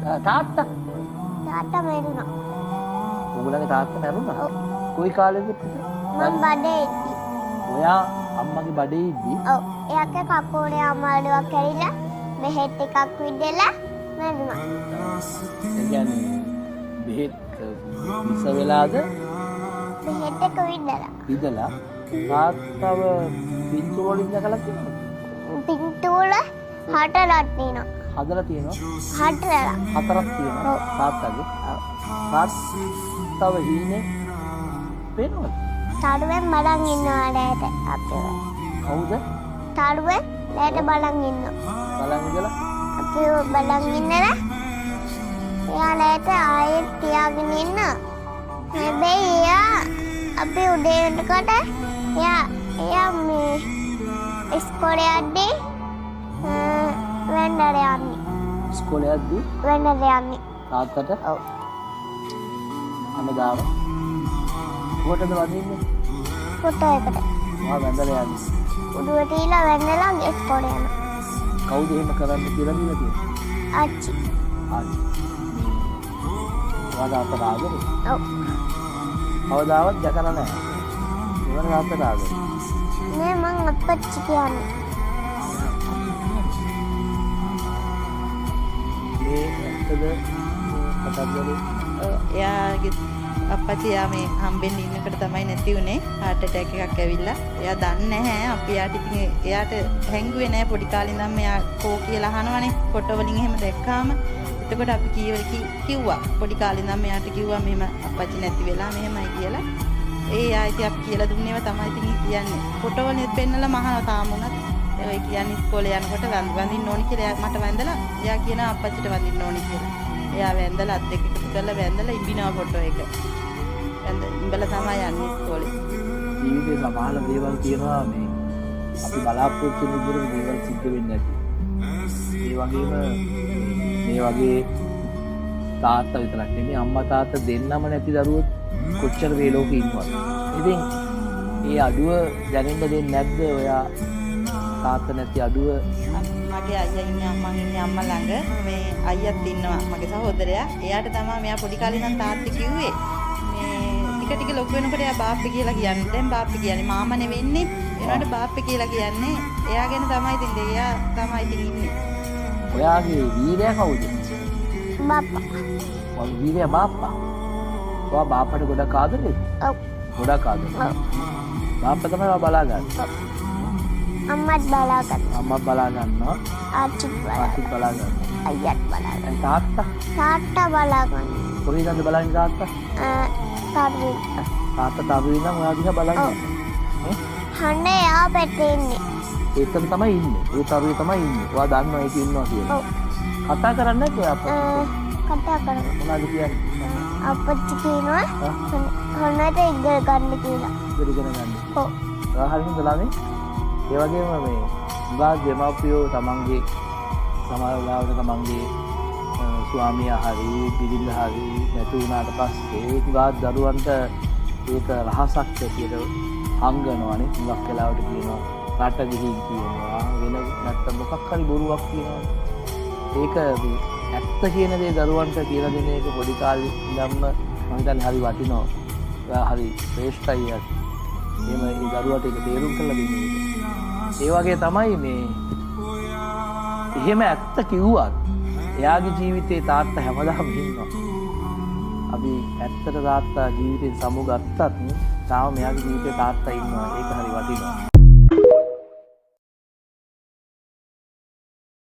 තාත්තා තාත්තා මැරුණා. ඔයගොල්ලන්ගේ තාත්තා මැරුණා? ඔව්. කොයි කාලෙද පුතේ? මං බඩේ ඉද්දි. ඔයා අම්මගේ බඩේ ඉද්දි? ඔව්. එයාගේ කකුලේ අමාරුවක් ඇරිලා බෙහෙත් ටිකක් විදලා මැරුණා. ඒ කියන්නේ බෙහෙත් විස වෙලාද? බෙහෙත් එක විදලා. විදලා. තාත්තව පින්තූර වලින් දැකලා තියෙනවද? පින්තූර හතරක් තියෙනවා. හදලා තියෙනවා? හතරක්. හතරක් තියෙනවා තාත්තගේ. තාත්තව හීනේ පේනවද? තරුවෙන් බලන් ඉන්නවා රෑට අපිව. කවුද? තරුවෙන් රෑට බලන් ඉන්නවා. බලන් ඉඳලා? අපිව බලන් ඉන්නලා එයා රෑට ආයෙත් තියාගෙන ඉන්නවා. හැබැයි එයා අපි උදේ වෙනකොට එයා මේ ඉස්කෝලේ යද්දී වෙන්නට යන්නේ. ඉස්කෝලේ යද්දී වෙන්නට යන්නේ. තාත්තට? ඔව්. හැමදාම කොටද වඳින්නේ? ෆොටෝ එකට. ඔයා වැඳලා යන්නේ. උඩුව තියලා වැඳලා ඉස්කෝලේ යනවා. කවුද එහෙම කරන්න කියලා දීලා තියෙන්නේ? ආච්චි. ආච්චි. ඔයා තාත්තට ආදරේ? ඔව්. කවදාවත් දැකලා නැහැ. එවන තාත්තට ආදරේ. නෑ, මං අප්පච්චි කියන්නේ. මේ ඇත්තද කතන්දරේ? ඔව්, එයාගේ අප්පච්චි එයා මේ හම්බෙන්න ඉන්නකොට තමයි නැති වුනේ. හાર્ට් ඇටැක් එකක් ඇවිල්ලා. එයා දන්නේ නැහැ. අපි එයාට ඉතින් එයාට හැංගුවේ නැහැ පොඩි කාලේ ඉඳන්ම එයා කෝ කියලා අහනවනේ. ෆොටෝ වලින් එහෙම දැක්කාම. එතකොට අපි කිව්වා. පොඩි කාලේ ඉඳන්ම එයාට කිව්වා මෙහෙම අප්පච්චි නැති වෙලා මෙහෙමයි කියලා. ඒ එයා ඉතින් අපි කියලා දුන්නේ ඒවා තමයි ඉතින් කියන්නේ. ෆොටෝ වලින් පෙන්නලා මහනවා තාම උනත්. ඒ කියන්නේ ඉස්කෝලේ යනකොට වඳින්න ඕනි කියලා එයා මට වැඳලා එයා කියනවා අප්පච්චිට වඳින්න ඕනි කියලා. එයා වැඳලා අත් දෙක එකතු කරලා වැඳලා ඉඹිනවා ෆොටෝ එක. ඉඹලා තමයි යන්නේ ඉස්කෝලේ. ජීවිතේ සමහර දේවල් තියෙනවා මේ අපි බලාපොරොත්තු වෙන විදිහට දේවල් සිද්ධ වෙන්නේ නැති. ඒ වගේම මේ වගේ තාත්තා විතරක් නෙමෙයි අම්මා තාත්තා දෙන්නම නැති දරුවෝ කොච්චර මේ ලෝකේ ඉන්නවද? ඉතින් ඒ අඩුව දැනෙන්න දෙන්නේ නැද්ද ඔයා තාත්තා නැති අඩුව? මගේ අයියා ඉන්නේ, මං ඉන්නේ අම්මා ළඟ. මේ අයියාත් ඉන්නවා මගේ සහෝදරයා. එයාට තමයි මෙයා පොඩි කාලේ ඉඳන් තාත්තේ කිව්වේ. මේ ටික ටික ලොකු වෙනකොට එයා බාප්පේ කියලා කියන්නේ. දැන් බාප්පේ කියන්නේ මාමනේ වෙන්නේ. ඒ වුණාට බාප්පේ කියලා කියන්නේ. එයා ගැන තමයි ඉතින් එයා තමයි ඉතින් ඉන්නේ. ඔයාගේ වීරයා කවුද? බාප්පා. ඔයාගේ වීරයා බාප්පා. ඔයා බාප්පට ගොඩක් ආදරේද? ඔව්. ගොඩක් ආදරේ. ඔව්. බාප්පා තමයි ඔයා බලාගන්නේ. ඔව්. අම්මත් බලා ගන්නවා. අම්මත් බලා ගන්නවා. ආච්චිත් බලා ආච්චිත් බලා ගන්නවා. අයියත් බලා ගන්නවා. දැන් තාත්තා? තාත්තා බලා ගන්නවා. කොහේ ඉඳන්ද බලන්නේ තාත්තා? තරුවේ. තාත්තා තරුවේ ඉඳන් ඔයා දිහා බලන්නේ. ඔව්. හඬ එයා පැත්තේ ඉන්නේ. ඒතන තමයි ඉන්නේ. ඒ තරුවේ තමයි ඉන්නේ. ඔයා දන්නවා ඒක ඉන්නවා කියලා. ඔව්. කතා කරන්නේ නැද්ද ඔයා අප්පච්චිට? කතා කරනවා. මොනවද කියන්නේ? අප්පච්චි කියනවා හොඳට ඉගෙන ගන්න කියලා. ඉගෙන ගන්න. ඔව්. ඔයා හරි හොඳ ළමයි. ඒ වගේම මේ උගා දෙමාපියෝ තමන්ගේ සමහර වෙලාවට තමන්ගේ ස්වාමියා හරි බිරිඳ හරි නැති වුණාට පස්සේ උගා දරුවන්ට ඒක රහසක් ඇටියට හංගනවානේ. හුඟක් වෙලාවට කියනවා රට ගිහින් කියනවා, වෙන නැත්තම් මොකක් හරි බොරුවක් කියනවා. ඒක මේ ඇත්ත කියන දේ දරුවන්ට කියලා දෙන එක පොඩි කාලේ ඉඳන්ම මම හිතන්නේ හරි වටිනවා. ඔයා හරි ශ්‍රේෂ්ඨයි යාත්. එහෙම ඒ දරුවට ඒක තේරුම් කරලා දෙන්න එක. ඒ වගේ තමයි මේ එහෙම ඇත්ත කිව්වත් එයාගේ ජීවිතේ තාත්තා හැමදාම ඉන්නවා. අපි ඇත්තට තාත්තා ජීවිතෙන් සමුගත්තත් තාම එයාගේ ජීවිතේ තාත්තා ඉන්නවා. ඒක හරි වටිනවා.